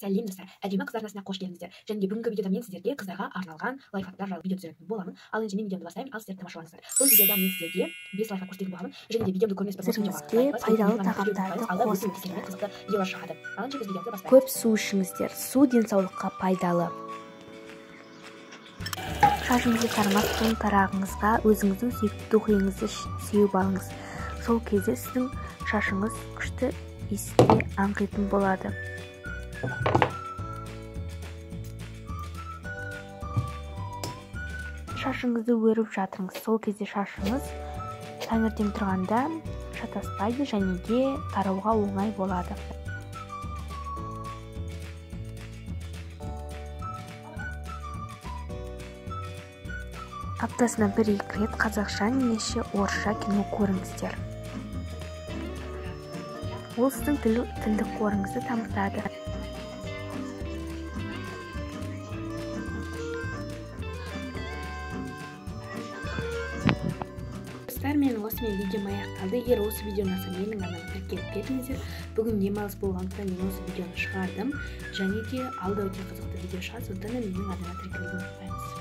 Сәлем, достар! Әдемі қыздар арнасына қош келдіңіздер. Және де бүгінгі видеода мен сіздерге қыздарға арналған лайфхактар жайлы видео түсіретін боламын. Ал енді мен видеомды бастаймын, ал сіздер тамашалаңыздар. Бұл видеода мен сіздерге 5 лайфхак көрсететін боламын. Және де видеомды көрмес бұрын Зіріңізге пайдалы тағамдарды қосыңыздар. Қызықты видеолар шығады. Ал енді біз видеомызды бастаймыз. Көп су ішіңіздер. Су денсаулыққа пайдалы. Шашыңызды тарамас бұрын тарағыңызға өзіңіздің сүйікті духиіңізді сеуіп алыңыз. Сол кезде сіздің шашыңыз күшті иіске аңқитын болады. Шашыңызды өріп жатырыңыз. Сол кезде шашыңыз таңертең тұрғанда шатаспайды және де тарауға оңай болады. Аптасына 1-2 рет қазақша немесе орысша кино көріңіздер. Ол сіздің тілдік қорыңызды дамытады. Достар, мен осымен видеом аяқталды. Егер осы видео ұнаса, менің арнама тіркеліп кетіңіздер. Бүгін демалыс болғандықтан мен осы видеоны шығардым. Және де алда өте қызықты видео шығады, сондықтан да менің арнама тіркелуді ұмытпаңыз.